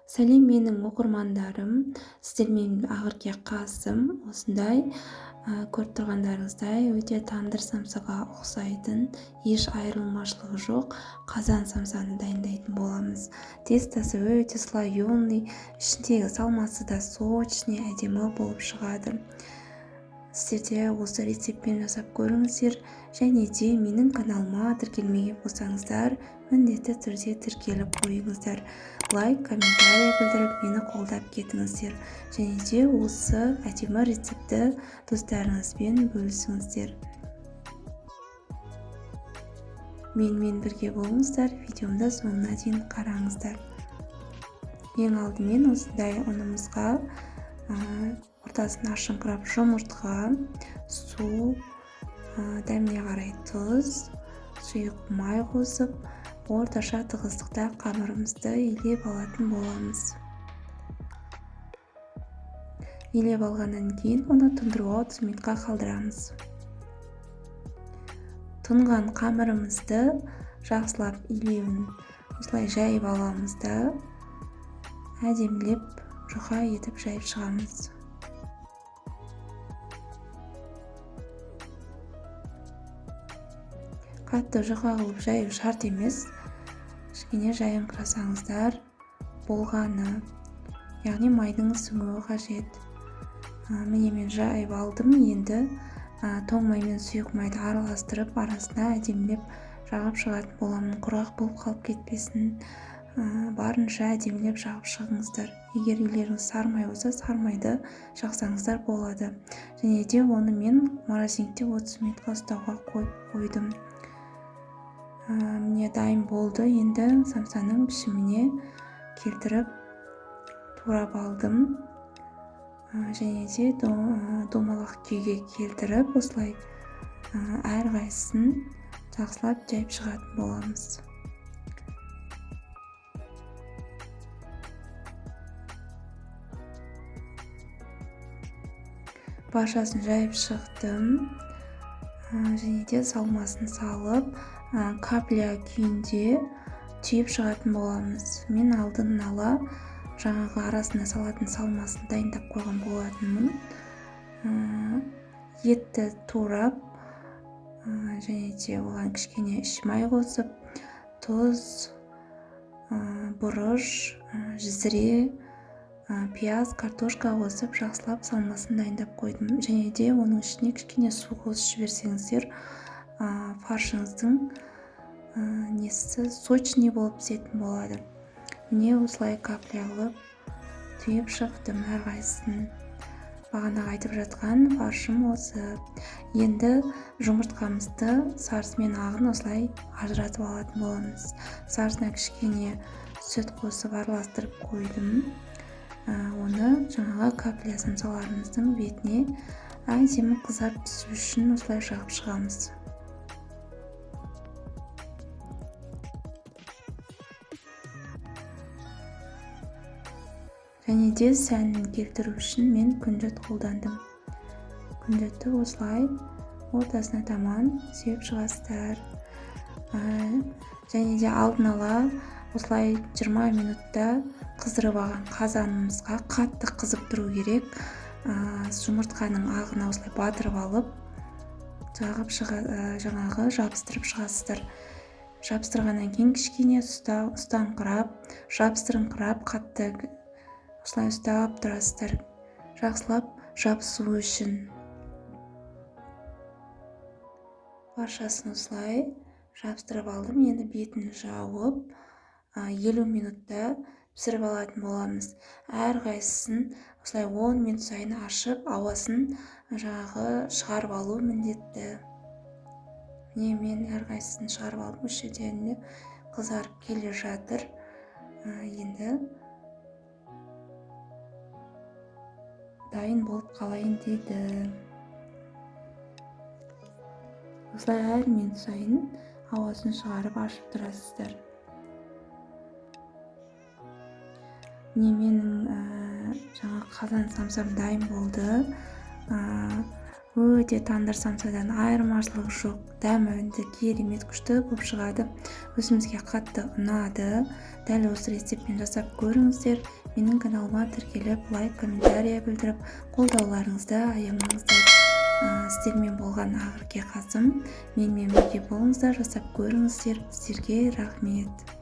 Сәлем, менің оқырмандарым! Сіздермен Ақерке Қасым. Осындай көріп тұрғандарыңыздай, өте тандыр самсаға ұқсайтын, еш айырмашылығы жоқ қазан самсаны дайындайтын боламыз. Тестосы өте слоеный, ішіндегі салмасы да сочный, әдемі болып шығады. Сіздер де осы рецептпен жасап көріңіздер. Және де менің каналыма тіркелмеген болсаңыздар, міндетті түрде тіркеліп қойыңыздар. Лайк, комментарий білдіріп, мені қолдап кетіңіздер. Және де осы әдемі рецептті достарыңызбен бөлісіңіздер. Менімен бірге болыңыздар, видеомды соңына дейін қараңыздар. Ең алдымен осындай ұнымызға ортасын ашыңқырап жұмыртқа, су, дәміне қарай тұз, сұйық май қосып, орташа тығыздықта қамырымызды илеп алатын боламыз. Илеп алғаннан кейін оны тұндыруға 30 минутқа қалдырамыз. Тұнған қамырымызды жақсылап илеуін осылай жайып аламыз да, әдемілеп жұқа етіп жайып шығамыз. Қатты жұқа қылып жаю шарт емес, кішкене жайыңқырасаңыздар болғаны, яғни майдың сіңуі қажет. Міне, мен жайып алдым. Енді тоң май мен сұйық майды араластырып, арасына әдемілеп жағып шығатын боламын. Құрғақ болып қалып кетпесін, барынша әдемілеп жағып шығыңыздар. Егер үйлеріңіз сары май болса, сары майды жақсаңыздар болады. Және де оны мен морозильникте 30 минутқа ұстауға қойып қойдым. Міне, дайын болды. Енді самсаның пішіміне келтіріп турап алдым. Және де домалақ күйге келтіріп, осылай әрқайсысын жақсылап жайып шығатын боламыз. Баршасын жайып шықтым. Және де салмасын салып, капля күйінде түйіп шығатын боламыз. Мен алдын ала жаңағы арасына салатын салмасын дайындап қойған болатынмын. Етті турап, және де оған кішкене іш май қосып, тұз, бұрыш, зіре, пияз, картошка қосып, жақсылап салмасын дайындап қойдым. Және де оның ішіне кішкене су қосып жіберсеңіздер, фаршыңыздың несі сочный болып пісетін болады. Міне, осылай капля қылып түйіп шықтым әрқайсысын. Бағанағы айтып жатқан фаршым осы. Енді жұмыртқамызды сарысы мен ағын осылай ажыратып алатын боламыз. Сарысына кішкене сүт қосып араластырып қойдым. Оны жаңағы капля самсаларымыздың бетіне әдемі қызарып түсу үшін осылай жағып шығамыз. Және де сәнін келтіру үшін мен күнжіт қолдандым. Күнжітті осылай ортасына таман сеуіп шығасыздар. Және де алдын ала осылай 20 минутта қыздырып алған қазанымызға қатты қызып тұру керек. Жұмыртқаның ағына осылай батырып алып, жағып шыға, жаңағы жабыстырып шығасыздар. Жабыстырғаннан кейін кішкене ұстаңқырап, жабыстырыңқырап, қатты осылай ұстап тұрасыздар, жақсылап жабысу үшін. Баршасын осылай жабыстырып алдым. Енді бетін жауып, 50 минутта пісіріп алатын боламыз. Әрқайсысын осылай 10 минут сайын ашып, ауасын жаңағы шығарып алу міндетті. Міне, мен әрқайсысын шығарып алдым. Осы жерден қызарып келе жатыр. Енді дайын болып қалайын дейді. Осылай әр минут сайын ауасын шығарып ашып тұрасыздар. Міне, менің жаңа қазан самсам дайын болды. Өте тандыр самсадан айырмашылығы жоқ, дәмі де керемет күшті болып шығады. Өзімізге қатты ұнады. Дәл осы рецептпен жасап көріңіздер. Менің каналыма тіркеліп, лайк, комментарий білдіріп, қолдауларыңызды аямаңыздар. Сіздермен болған Ақерке Қасым. Менімен бірге болыңыздар, жасап көріңіздер. Сіздерге рахмет.